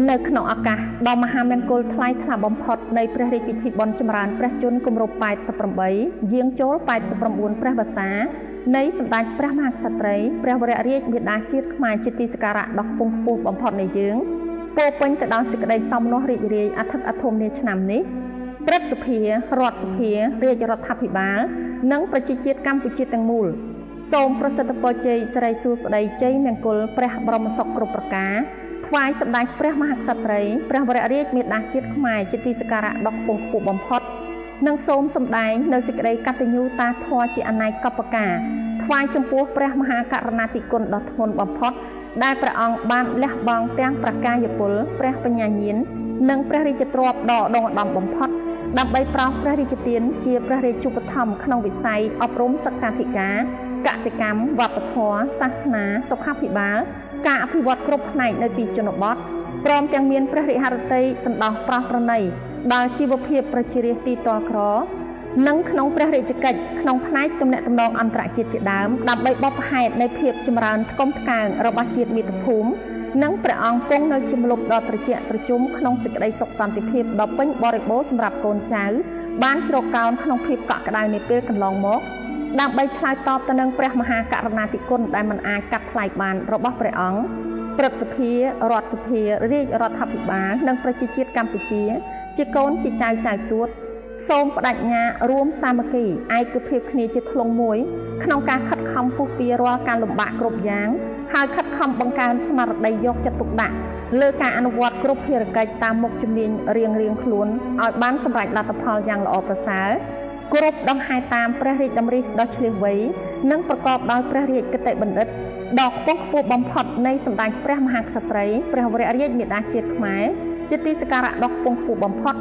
នៅក្នុងឱកាសដ៏មហាមង្គលថ្លៃថ្លាបំផុតនៃព្រះរាជពិធីបុណ្យចម្រើនព្រះជន្មគម្រប់88យាងចូល89ព្រះវស្សានៃសម្ដេចព្រះមហាក្សត្រីព្រះវររាជមាតាជាតិខ្មែរជាទីសក្ការៈដ៏ខ្ពង់ខ្ពស់បំផុតនៃយើងពោពេញទៅដោយសេចក្តីសោមនស្សរីករាយអធិកអធមនាឆ្នាំនេះព្រឹទ្ធសភារដ្ឋសភារាជរដ្ឋាភិបាលនិងប្រជាជាតិកម្ពុជាទាំងមូលសូមប្រសិទ្ធពរជ័យសិរីសួស្តីជ័យមង្គលព្រះបរមសុខគ្រប់ប្រការថ្វាយសម្ដេចព្រះមហាក្សត្រីព្រះវររាជមាតាជាតិខ្មែរជាទីសក្ការៈដ៏ខ្ពង់ខ្ពស់បំផុតនិងសូមសម្ដែងនៅសេចក្តីកតញ្ញូតាធម៌ជាអនេកកបការថ្វាយចំពោះព្រះមហាករុណាធិគុណដ៏ធ្ងន់បំផុតដែលព្រះអង្គបានលះបង់ទាំងប្រកាយពលព្រះបញ្ញាញាណនិងព្រះរាជទ្រព្យដ៏ឧត្តមឧត្តមបំផុតដើម្បីប្រោសព្រះរាជទានជាព្រះរាជឧបត្ថម្ភក្នុងវិស័យអប់រំសិក្សាធិការកសិកម្មវប្បធម៌សាសនាសុខាភិបាលការអភិវឌ្ឍគ្រប់ផ្នែកនៅទីជនបទព្រមទាំងមានព្រះរាជហឫទ័យសន្តោសប្រោសប្រណីដល់ជីវភាពប្រជារាស្ត្រទីទ័លក្រនិងក្នុងព្រះរាជកិច្ចក្នុងផ្នែកទំនាក់ទំនងអន្តរជាតិជាដើមដើម្បីបបផែតនៃភាពចម្រើនថ្កុំថ្កើងរបស់ជាតិមាតុភូមិនិងព្រះអង្គគង់នៅជំលប់ដ៏ត្រជាក់ត្រជុំក្នុងសេចក្តីសុខសន្តិភាពដ៏ពេញបរិបូរណ៍សម្រាប់កូនចៅបានជ្រកកោនក្នុងភាពកក់ក្ដៅនាពេលកន្លងមកដើម្បីឆ្លើយតបទៅនឹងព្រះមហាករុណាធិគុណដែលមិនអាចកាត់ថ្លៃបានរបស់ព្រះអង្គព្រឹទ្ធសភារដ្ឋសភារាជរដ្ឋាភិបាលនិងប្រជាជាតិកម្ពុជាជាកូនជាចៅចៅទួតសូមបដិញ្ញារួមសាមគ្គីឯកភាពគ្នាជាធ្លុងមួយក្នុងការខិតខំពុះពៀរាល់ការលំបាកគ្រប់យ៉ាងហើយខិតខំបង្កើនស្មារតីយកចិត្តទុកដាក់លើការអនុវត្តគ្រប់ភារកិច្ចតាមមុខជំនាញរៀងៗខ្លួនឲ្យបានសម្រេចលទ្ធផលយ៉ាងល្អប្រសើរគ្រប់ដង្ហែតាមព្រះរាជតម្រិះដ៏ឆ្លៀសវៃនិងប្រកបដោយព្រះរាជគតិបណ្ឌិតដ៏ខ្ពង់ខ្ពស់បំផុតនៃសម្ដេចព្រះមហាក្សត្រីព្រះវររាជមាតាជាតិខ្មែរជាទីសក្ការៈដ៏ខ្ពង់ខ្ពស់បំផុត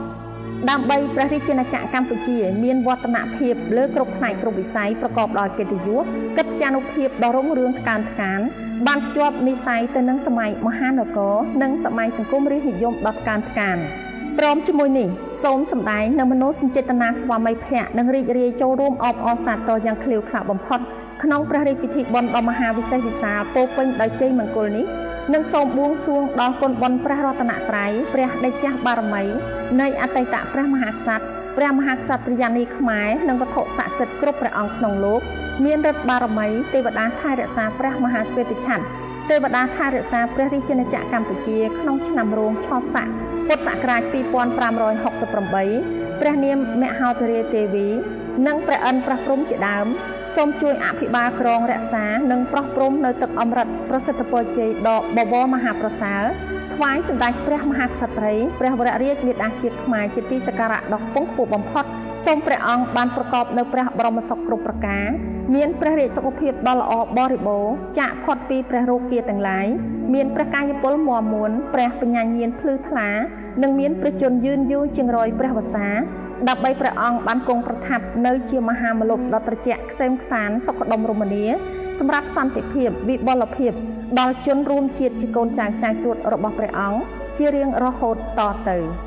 ដើម្បីព្រះរាជាណាចក្រកម្ពុជាមានវឌ្ឍនភាពលើគ្រប់ផ្នែកគ្រប់វិស័យប្រកបដោយកិត្តិយសកិត្យានុភាពដ៏រុងរឿងថ្កើងថ្កានបានភ្ជាប់និស័យទៅនឹងសម័យមហានគរនិងសម័យសង្គមរាស្ត្រនិយមដ៏ថ្កើងថ្កានព្រមជាមួយនេះសូមសម្ដែងនូវមនោសញ្ចេតនាស្វាមីភក្តិនិងរីករាយចូលរួមអបអរសាទរយ៉ាងឃ្លាវខ្លាបំផុតក្នុងព្រះរាជពិធីបុណ្យដ៏មហាវិសេសវិសាលពោពេញដោយជ័យមង្គលនេះនិងសូមបួងសួងដល់គុណបុណ្យព្រះរតនត្រ័យព្រះតេជះបារមីនៃអតីតព្រះមហាក្សត្រព្រះមហាក្សត្រិយានីខ្មែរនិងវត្ថុស័ក្តិសិទ្ធិគ្រប់ព្រះអង្គក្នុងលោកមានឫទ្ធិបារមីទេវតាថែរក្សាព្រះមហាស្វេតឆត្រទេវតាថែរក្សាព្រះរាជាណាចក្រកម្ពុជាក្នុងឆ្នាំរោងឆស័កពុទ្ធសករាជ2568ព្រះនាមមហោធរាទេវីនិងព្រះឥន្ទព្រះព្រហ្មជាដើមសូមជួយអភិបាលក្រងរក្សានិងប្រោះព្រំនៅទឹកអម្រឹតប្រសិទ្ធពរជ័យដ៏បវរមហាប្រសើរថ្វាយសម្ដេចព្រះមហាក្សត្រីព្រះវររាជមាតាជាតិខ្មែរជាទីសក្ការៈដ៏ខ្ពង់ខ្ពស់បំផុតសូមព្រះអង្គបានប្រកបនៅព្រះបរមសុខគ្រប់ប្រការមានព្រះរាជសុខភាពដ៏ល្អបរិបូរណ៍ចាកផុតពីព្រះរោគាទាំងឡាយមានព្រះកាយពលមាំមួនព្រះបញ្ញាញាណភ្លឺថ្លានិងមានព្រះជន្មយឺនយូរជាងរយព្រះវស្សាដើម្បីព្រះអង្គបានគង់ប្រថាប់នៅជាមហាមលុបដ៏ត្រជាក់ក្សេមក្សាន្តសុខដុមរមនាសម្រាប់សន្តិភាពវិបុលភាពដល់ជនរួមជាតិជាកូនចៅចៅទួតរបស់ព្រះអង្គជារៀងរហូតតទៅ។